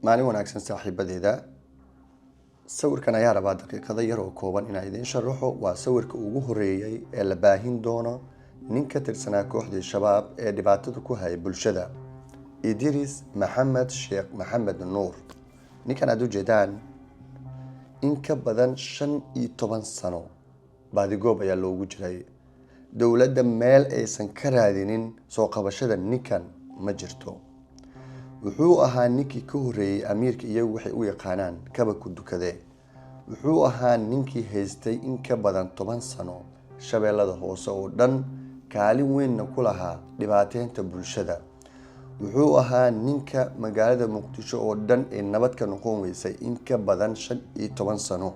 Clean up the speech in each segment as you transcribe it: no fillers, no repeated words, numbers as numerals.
Maalin wanaagsan, saaxiibadeeda. Sawirkan ayaa rabaa daqiiqado yar oo kooban inaan idiin sharaxo. Waa sawirka ugu horeeyay ee la baahin doono nin ka tirsanaa kooxdii Shabaab ee dhibaatada ku hayay bulshada, Idris Maxamed Sheekh Maxamed Nuur. Ninkan aad ujeedaan, in ka badan 15 sano baadigoob ayaa loogu jiray. Dowladda meel aysan ka raadinin soo qabashada ninkan ma jirto. Wuxuu ahaa ninkii ka horreeyey amiirka iyagu waxay u yaqaanaan Kaba Ku Dukade. Wuxuu ahaa ninkii haystay in ka badan 10 sano Shabeellada Hoose oo dhan, kaalin weynna ku lahaa dhibaateynta bulshada. Wuxuu ahaa ninka magaalada Muqdisho oo dhan ee nabad ka noqon weysay in ka badan 15 sano,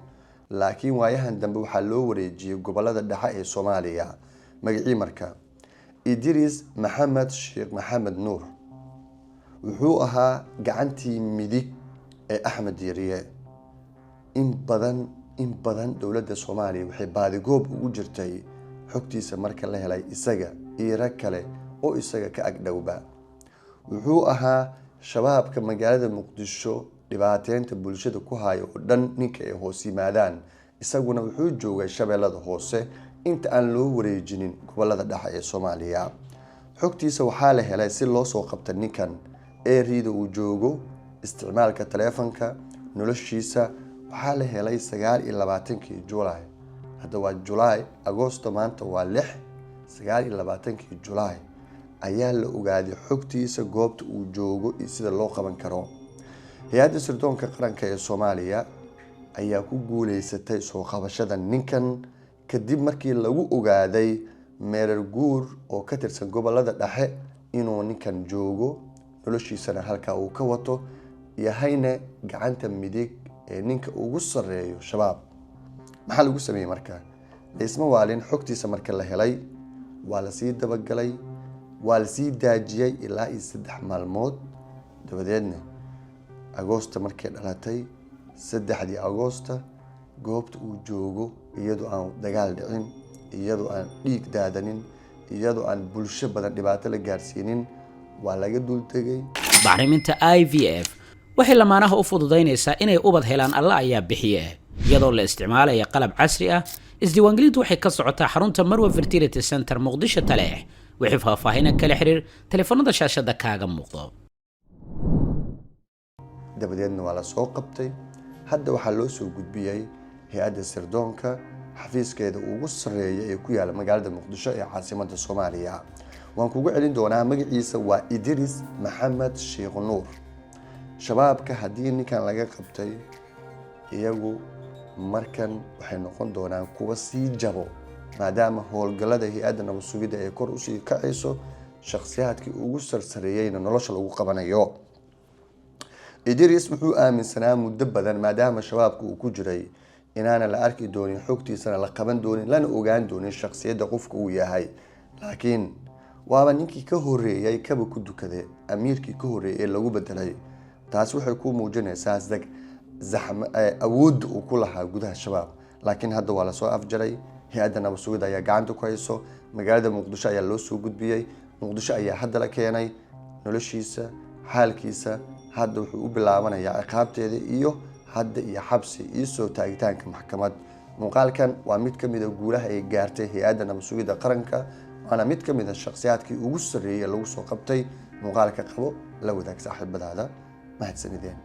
laakiin waayahan dambe waxaa loo wareejiyey gobolada dhexe ee Soomaaliya. Magacii marka Idris Maxamed Sheekh Maxamed Nuur. Wuxuu ahaa gacantii midig ee Axmed Diiriye. In badan, in badan dowladda Soomaaliya waxay baadigoob ugu jirtay xogtiisa. Marka la helay isaga iyo rag kale oo isaga ka agdhowba, wuxuu ahaa Shabaabka magaalada Muqdisho dhibaateynta bulshada ku haya oo dhan ninka ay hoos yimaadaan. Isaguna wuxuu joogay Shabeellada Hoose inta aan loo wareejinin gobolada dhexe ee Soomaaliya. Xogtiisa waxaa la helay si loo soo qabta ninkan, eriida uu joogo, isticmaalka taleefanka, noloshiisa. Waxaa la helay 29-kii Julaay. Hadda waa Julaay, Agoosto maanta waa 6. 29-kii Julaay ayaa la ogaaday xogtiisa, goobta uu joogo iyo sida loo qaban karo. Hay-adda sirdoonka qaranka ee Soomaaliya ayaa ku guuleysatay soo qabashada ninkan kadib markii lagu ogaaday Meerar Guur oo ka tirsan gobolada dhexe inuu ninkan joogo, noloshiisana halkaa uu ka wato, yahayna gacanta midig ee ninka ugu sarreeyo Shabaab. Maxaa lagu sameeyey marka? Laisma waalin. Xogtiisa marka la helay, waa lasii dabagalay, waa lasii daajiyey ilaa iyo 3 maalmood. Dabadeedna Agoosta markay dhalatay, 3-dii Agoosta, goobta uu joogo, iyadoo aan dagaal dhicin, iyadoo aan dhiig daadanin, iyadoo aan bulsho badan dhibaato la gaarsiinin, waa laga dultegay. Bacriminta IVF waxay lamaanaha u fududaynaysaa inay ubad helaan. Alla ayaa bixiye, iyadoo la isticmaalaya qalab casri ah. Isdiiwaangelintu waxay ka socotaa xarunta Marwa Fertility Center, Muqdisho, Taleex. Wixii faahfaahina kala xiriir taleefanada shaashada kaaga muuqdo. Dabadeedna waa la soo qabtay. Hadda waxaa loo soo gudbiyey hay-adda sirdoonka xafiiskeeda ugu sarreeya ee ku yaala magaalada Muqdisho ee caasimadda Soomaaliya. Waan kugu celin doonaa magaciisa: waa Idris Maxamed Sheekh Nuur. Shabaabka haddii ninkan laga qabtay, iyagu markan waxay noqon doonaan kuwa sii jabo, maadaama howlgallada hay-adda nabad sugidda ee kor usii kacayso, shakhsiyaadkii ugu sarsareeyeyna nolosha lagu qabanayo. Idris wuxuu aaminsanaa muddo badan, maadaama Shabaabka uu ku jiray, inaana la arki doonin xogtiisana, la qaban doonin, lana ogaan doonin shakhsiyadda qofka uu yahay. Laakiin waaba ninkii ka horeeyay Kaba Ku Dukade, amiirkii ka horeeyay ee lagu bedelay. Taasi waxay ku muujinaysaa awoodda uu ku lahaa gudaha Shabaab. Laakiin hadda waa lasoo afjaray. Hay-adda nabad sugidda ayaa gacanta ku hayso. Magaalada Muqdisho ayaa loo soo gudbiyey. Muqdisho ayaa hadda la keenay. Noloshiisa, xaalkiisa hadda wuxuu u bilaabanayaa ciqaabteeda iyo hadda iyo xabsi iyo soo taagitaanka maxkamad. Muuqaalkan waa mid ka mid a guulaha ay gaartay hay-adda nabad sugidda qaranka, waana mid ka mid a shakhsiyaadkii ugu sarreeyay lagu soo qabtay. Muuqaalka qabo, la wadaag saaxiibadaada. Mahadsanideen.